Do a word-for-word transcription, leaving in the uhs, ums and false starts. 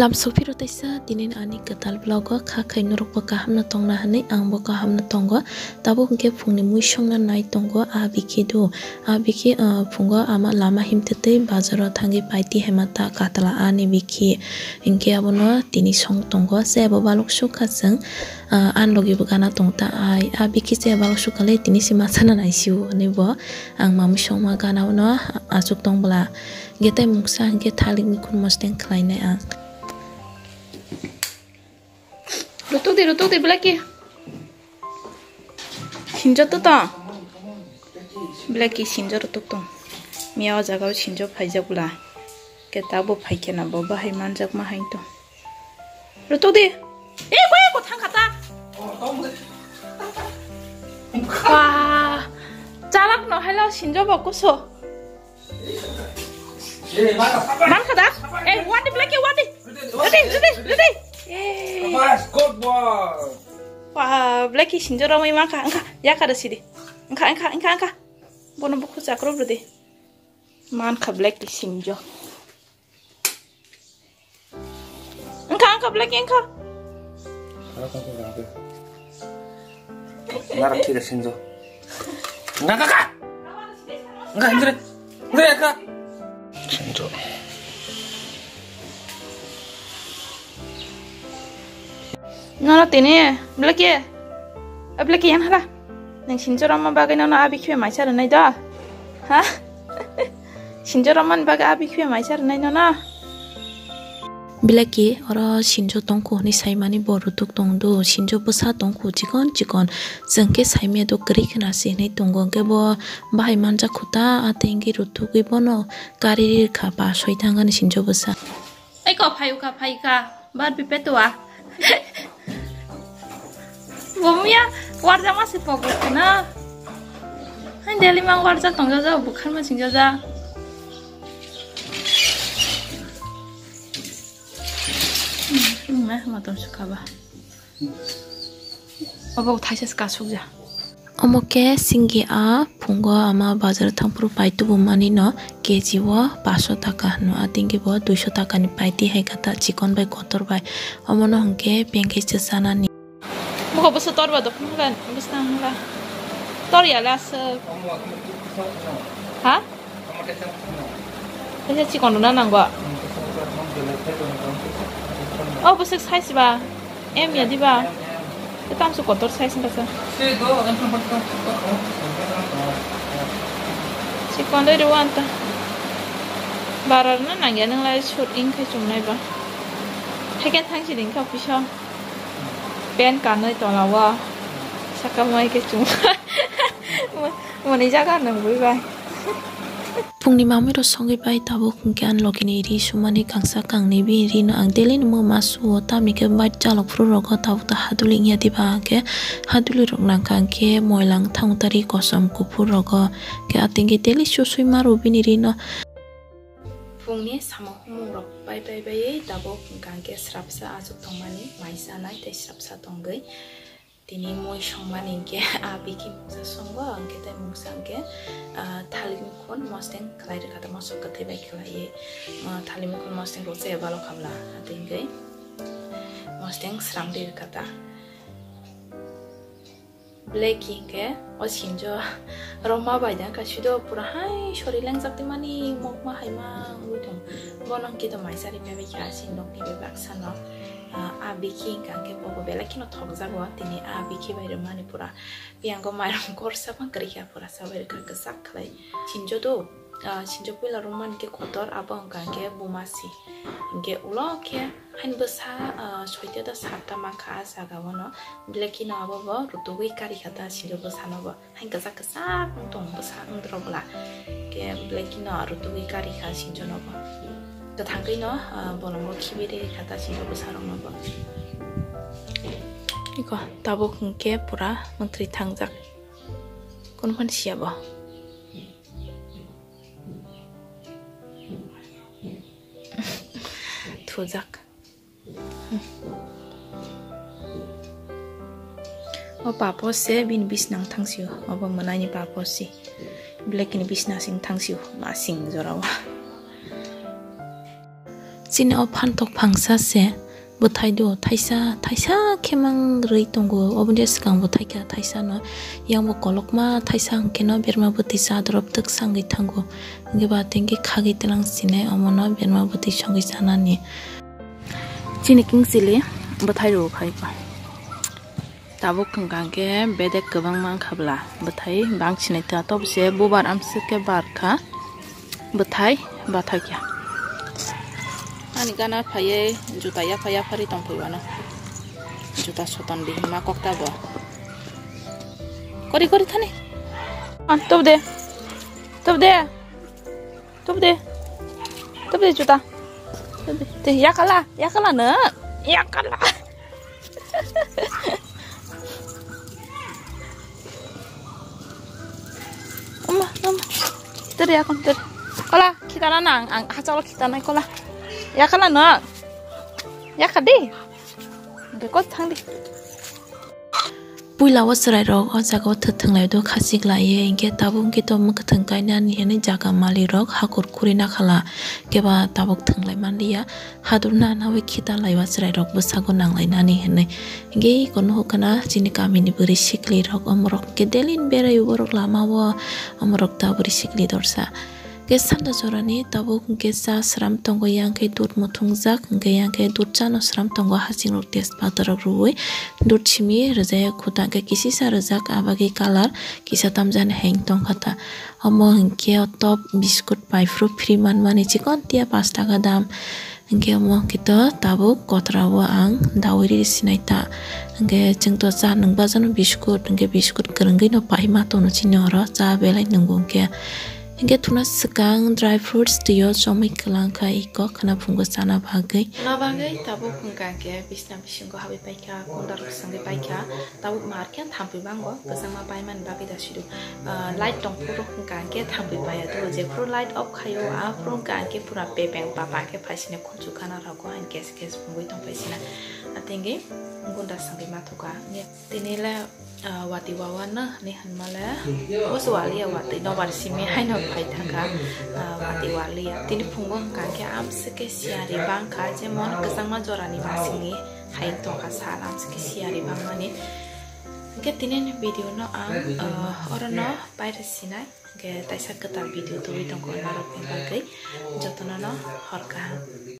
Tamsok phiro taisa tinin ani kwtal vlog o kha khai norok bo kaham no tongna hinwi ang bo kaham no tongo. Tabuk hwnkhe phungni mui songna nai tongo a bikhi do. A bikhi, ah, phungo ama lama himtwi twi bazaro thangwi paiti hai ma ta katla ani bikhi. Hinkhe abono tini song tongo se bo balok sukha chwng. Ah, ani logi bo gana tong ta ai. A bikhi se balok sukha le tini se ma sana nai sio hinwi bo ang mamwi songma gana uno achuk tong bwla. Hinkhe tei mungsa hinkhe thalik ni khun mosteng khlai nai ang. Rutuk di, rutuk di, Blacky. Sinjo to tong. Blacky sinjo rutuk tong. Miya o jaga o sinjo phaijak bwla. Khe ta bo phai khe na bo bahai manjak ma hai to. Rutuk di. Eh, koi ko thang khata. Wah. Chalak no hello sinjo bo kuso. Man khada? Eh, wadi Blacky, wadi. Ready, ready, ready. Eh. Bas, good boy. Wah, Blacky sinjo romwi man kha. Angkha, ya kada sidi. Angkha, angkha, angkha, angkha. Bono bukhu chakro brode. Man kha Blacky sinjo. Angkha, angkha, Blacky, angkha. Nara kira sinjo. Angkha, angkha, angkha. Angkha, angkha. Angkha, angkha. Sinjo. Nono tini, Blacky. Eh, Blacky, yan hala. Nang sinjo romma bagwi nono abi khibi maisa rwnai do. Ha? Sinjo romman bagwi abi khibi maisa rwnai nono. Blacky, oro sinjo tongkho hwnwi saimani bo rutuk tongdo, sinjo bwsa tongkho chikon chikon, chwng khe saimaya do kwrwi khna se hwnwi tongo, hwnkhe bo bahai manjak kho ta, a tei hwnkhe rutugwi bono kari ri rwkha, pa soi thangani sinjo bwsa. Ei ko, phayuka, phayuka, bar bipetua. Bomya, warjak ma se pok na. Hai daily mang warjak tongjaja, bukhar ma singjaja. Hmm, hmm, motom sukha ba. Obo thaisa se kasukja. Omo khe singgi a phungo ama bazar thangphuru pai tubumani no K G o paso taka hwnwi, a tingki bo duiso taka ni paiti hai kha ta chikon bai kotor bai. Omo no hwnkhe bengkhe se chanani. Buko bwswk tor ba dophang hwla, bwswk nang hwla. Tor ya le aswk. Ha? Kaisa chikon rwna nango. O bwswk size ba? M ya diba? Tei tamsok kotor size wngkha sa. Chikon dai rw anta. Bara rwna nangya nwnglai, short wngkhai chumnai ba. Haikhe thangsi ringkha office o. Pant kanwi tola o. Saka mai khe chum. Mani jaga nang bui bai. Phungni mamwi rok songwi pai tabuk hwnkhe ani logi ni ri sumani kangsa kangni bini ri no ang daily nungma ma suo, tamni khe bike chalok phuru rogo tabuk ta haduli wngya diba, hwnkhe haduli rok nangkha hwnkhe moila wngthang tari kosom kuphur rogo, hwnkhe atingkhe daily susui ma rw bini ri no. Phungni samung humung rok pai pai baiwi tabuk hwnkha hwnkhe srapsa achuk tongmani maisa nai tei srapsa tongwi. Tini mui songmani hwnkhe a bikhi mungsa songo, hwnkhe tei mungsa hwnkhe, ah, thalikni khun mosteng khlai rwkha ta, mosok kwthwi bai khlaiwi. Ah, thalikni khun mosteng rwchaya balo khabla, atwi hwnkhe mosteng sramdi rwkha ta. Blacky hwnkhe o sinjo roma bai da wngkha, suido pura hai sori lengjak twi mani mokma hai ma wngwi thung. Bono hwnkhe to maisa ri phaibai kha, chini nokni bebak sano. Ah, a bikhi hwnkha hwnkhe bobo belai kheno thokjago, tini a bikhi bai rwmani pura. Yango mairum korsa phang kwrwi kha, pura chabai rwkha kwchak khlai. Sinjo do, ah, sinjo puila rwmani khe kotor, abo wngkha hwnkhe buma si. Hwnkhe ulo khe hain bwsa, ah, soita da satta mankha a jaga o no. Blacky no abo bo rutugwi kari kha ta sinjo bwsa no bo. Hain kwchak kwchak wng tong bwsa wng drok bwla. Khe Blacky no rutugwi kari kha sinjo no bo. Kwthang twi no, ah, bolongo khibi ri kha ta sinjo bwsa rok no bo. Iko tabuk hwnkhe pura mwntri thangjak. Kunu phano siya bo. Thujak. O papo se bini bisnang thangsio, obo mwnaini papo si. Blacky ni bisna sing thangsio, ma sing jorao. Chini o phantok phangsa se bwthai do thaisa, thaisa khe mang rwi tongo. Oboni swkang bwthai kha thaisa no, yang bo kolokma thaisa hwnkhe no berma bwtwi cha dorop twk sangwi thango. Hwnkhe ba tengkhe khagwi tlang sinai omono berma bwtwi songwi chanani. Chini kingsili bwthai rw phai kha. Tabuk hwnkha hwnkhe bedek kwbangma wngkha bwla bwthai bang sinai ta tobo se bubar amswk khe bar kha bwthai bathakya. Ani gana phaiwi juta yapha yapharwi tongphai wano. Juta soton di hima kok ta bo. Kori kori thani. Ah, tob de. Tob de. Tubde. Tubde juta. Tubde. Te yakala, yakala no. Yakala. Ama, ama. Teri akon teri. Kola, kita na nang, ang hachalo kita na kola. Yakala no. Yakadi. Rekod thang di. Puila o chwrairok o jaga o thwthwng lai do khachik lai ye, hinkhe tabuk hinkhe to mwkhwthwng kainani hinwi jaga malik rok hakur khuri nakhala, hinkhe ba tabuk thwng lai manliya, hadur na nawi khita lai o chwrairok bwsago nang lai nani hinwi. Hinkhe iko nuhukha na chini kamini bwrwi sikli rok, omorok hinkhe delin berai o borok lama o, omorok ta bwrwi sikli dorsa. Khe sanda jorani tabuk hwnkhe cha sram tongo, yang khe dud muthungjak, hwnkhe yang khe dud chano sram tongo, hasing rok tejpata rok rwui dud simi rwjaya khuta, hwnkhe kisisa rwjak, abagwi colour kisa tamjani hai wng tongkha ta. Omo hwnkhe o top biscuit pai phuru free manmani chikon tiya pash taka dam. Hwnkhe omo hwnkhe to tabuk kotra o ang dawi ri sinai ta. Hwnkhe chwng to cha nung bajano biscuit, hwnkhe biscuit kwrwngwi no pai ma tono chini oro cha belai nungo hwnkhe. Hwnkhe thuna swkang dry fruits twiyo chomwi kwlang kha iko khwna phungo chana bagwi. Chana bagwi tabuk hwnkha hwnkhe bisna bisingo habwi paikha, kunda rok swngwi paikha, tabuk mar khe thampui bango kwchangma paimani bagwi da sidu. Ah, light tong phuru hwnkha hwnkhe thampui paiya do, jephuru light off khaio aphuru hwnkha hwnkhe pura bebeng papa khe phaisina khunju khana rogo hain kes kes phungwi tong phaisina. Atingwi gunda swngwi mathuka. Tini le, ah, wati wawa no hinwi hinma le, o se waliya wati nobar simi haino phai thangkha, ah, wati waliya. Tini phungo hwnkha khe amswk khe siyari bangkha, jemon kwchangma jorani basingni hai tongkha sal amswk khe siyari bangmani. Hwnkhe tini ni video no ang, ah, oro no pairwsinai. Hwnkhe taisa kwtal video tubui tongkha norokni bagwi, jotono no hor kaham.